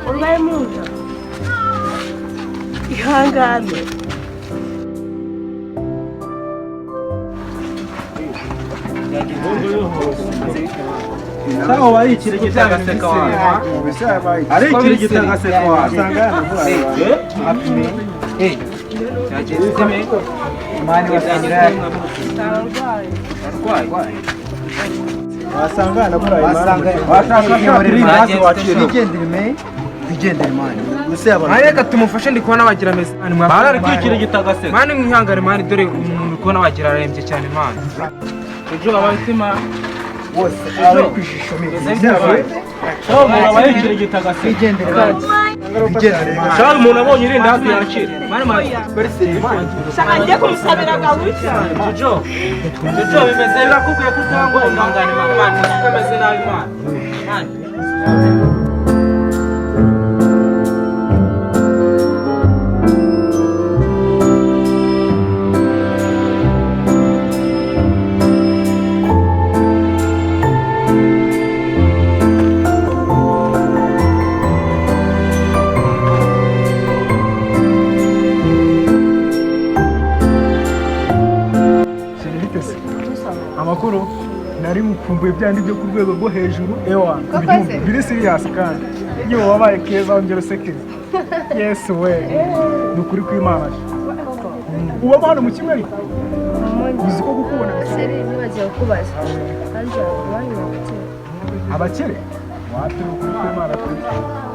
Urwaye mu nda, ihangane. Sawa, barikirigita agaseka wawe. Arikirigita agaseka wawe. Mani, reka tumufashe, ndi kubona wagira ameze. Bararikirigita agaseka. Mani, mwihangane mani, dore umuntu uri kubona wagira ararembye cyane mani. Ejo abatima Sawa, umuntu aba yikirigita agaseka. Sawa, umuntu abonye irindazi yakira. Mani, mani. Shaka ngiye kumusabira gabuca. Jojo, Jojo, bimeze birakubwiye ko utangwa. Ihangane mani, mani, uko ameze nabi mani. Mani. Amakuru nari mukumbuye byandi byo ku rwego rwo hejuru, ewa biri serious, kandi iyo wabaye keza wongera useke. Yes we, ni ukuri kw'Imana. Ubamo hano mu kimwe ariko uzi ko kukubona. Chéri, nibagiwe kukubaza, kandi iwanyu bakukira? Abakire wapi, ni ukuri kw'Imana pe,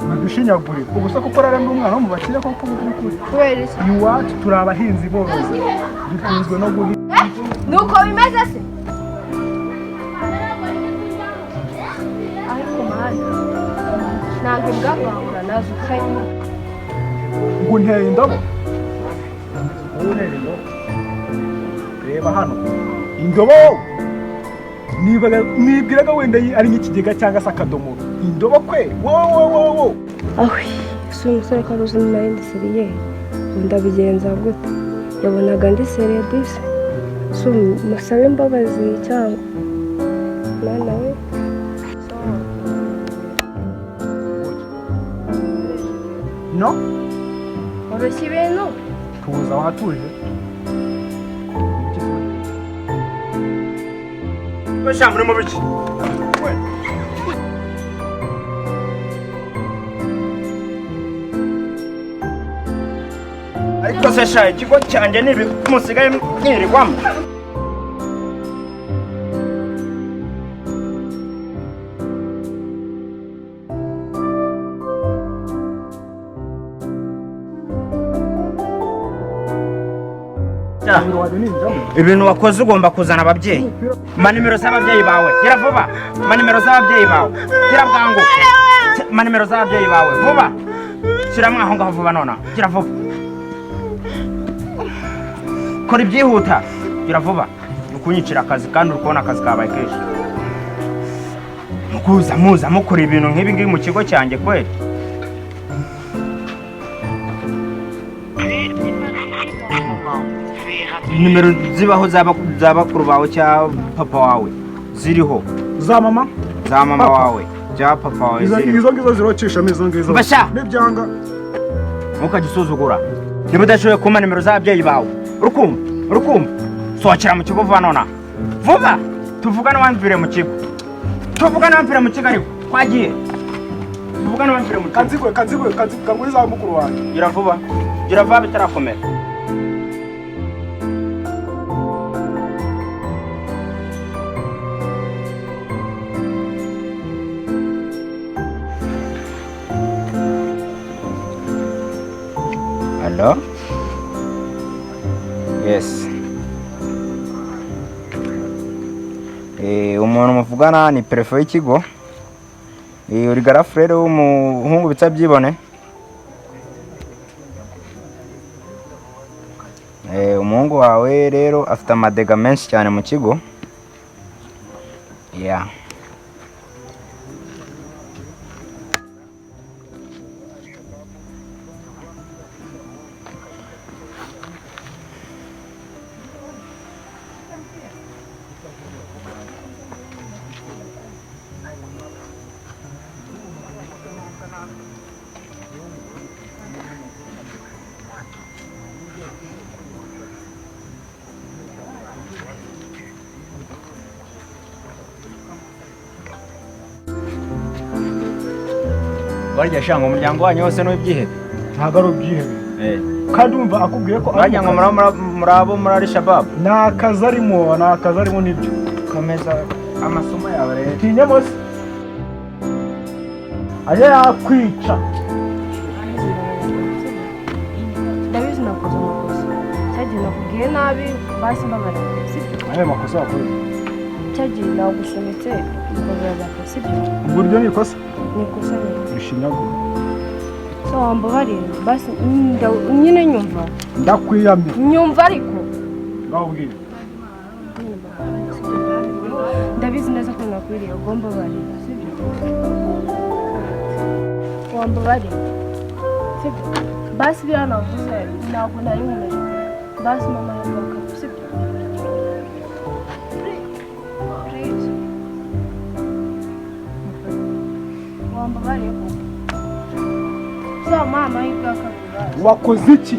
badushinyagurira ubusa kuko rero ndi umwana wo mu bakire koko mu by'ukuri. Kubera iki? Iwacu turi abahinzi borozi, dutunzwe no guhinga. Nuko bimeze se? Ariko mani, ntabwo imbwa nazo ukayi. Ngo nteye indobo, wowe untera indobo? Reba hano indobo wowe. Nibwiraga wenda ari nk'ikigega cyangwa se akadomoro. Indobo kwe, wowe wowe wowe wowe! Awe, si uyu musore ko ari uzi nari ndi sérieux, ubu ndabigenza gute? Yabonaga ndi sérieux disi. Si musabe imbabazi cyangwa mwana we? No. Oroshya ibintu. Tuza, watuje. Basha muri mu biki? Ariko se sha, ikigo cyanjye ni ibi musigaye mwirirwamo? Ibintu wakoze ugomba kuzana ababyeyi. Ma nimero z'ababyeyi bawe, gira vuba. Ma nimero z'ababyeyi bawe, gira bwangu. Ma nimero z'ababyeyi bawe vuba. Shyiramo aho ngaho vuba nonaha, gira vuba. Kora ibyihuta, gira vuba. Ni ukunyicira akazi kandi uri kubona akazi kabaye kenshi. Mukuza muza mukora ibintu nk'ibi ngibi mu kigo cyanjye kweli? Nimero zibaho za bakuru bawe cyangwa papa wawe ziriho? Za mama. Za mama Papa. wawe cyangwa papa wawe Izo ziriho? Izo ngizo zirocishamo izo ngizo. Basha! Nibyanga. Ntukajye usuzugura. Niba udashoboye kumpa nimero z'ababyeyi bawe, urukumva, urukumva, sohokera mu kigo vuba nonaha, vuba. Tuvugane wamvire mu kigo, tuvugane wamvire mu kigo. Ariko twagiye, tuvugane wamvire mu kigo. Kanzigwe, kanzigwe, kanzigwe kanguri za mukuru wanjye. Gira vuba, gira vuba bitarakomera. Hello? Yes. Umuntu muvugana ni préfet w'ikigo. Uri grand frère w'umuhungu bita Byibone. Umuhungu wawe rero afite amadégâts menshi cyane mu kigo. Yeah. Warya shanga umuryango wanyu wose n'ubyihebe. Ntabwo ari ubyihebe. Kandi wumva akubwiye ko Wagira ngo murabo muri Al Shabab. Ni akazi arimo, ni akazi arimo nibyo. Komeza amasomo yawe rero. Tinya mose aje yakwica. Ndabizi nakoze amakosa, cyagihe nakubwiye nabi, basi mbabarira, sibyo? Ayo makosa wakoze? Cyagihe nagusunitse mbabarira, sibyo? Ubwo iryo ni ikosa? Ni ikosa nyine. Rishinyagura. So wambabariye basi, nyine nyumva. Ndakwiyamye. Nyumva ariko. Ngaho ubwire. Ndabizi neza ko nakwiriye, ugomba barira, sibyo? Wambabariye, sibyo? Basi biriya navuze ntabwo nari nkomeje, basi mama yavuga, sibyo? Please. Wambabariye koko? So mama amahirwe ya kabiri basi. Wakoze iki?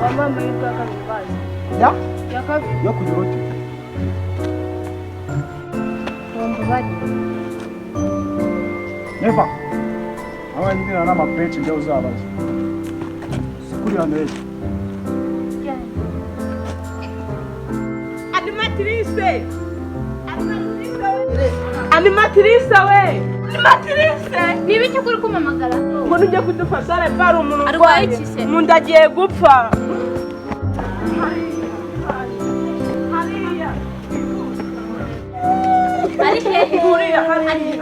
Wampa amahirwe ya kabiri basi. Ya? Ya kabiri. Yo kugira ute? Wambabariye. Never. Abanyina n'amapeci njya uzabaza. Sikuri hano ejo. Animatrice! Animatrice we! Animatrice! Ni ibiki kuri kumamagara? Ngo ujye kudufasha reba hari umuntu Arwaye urwaye. iki se? Mu nda agiye gupfa. Hariya. Ari hehe? Huriya hariya.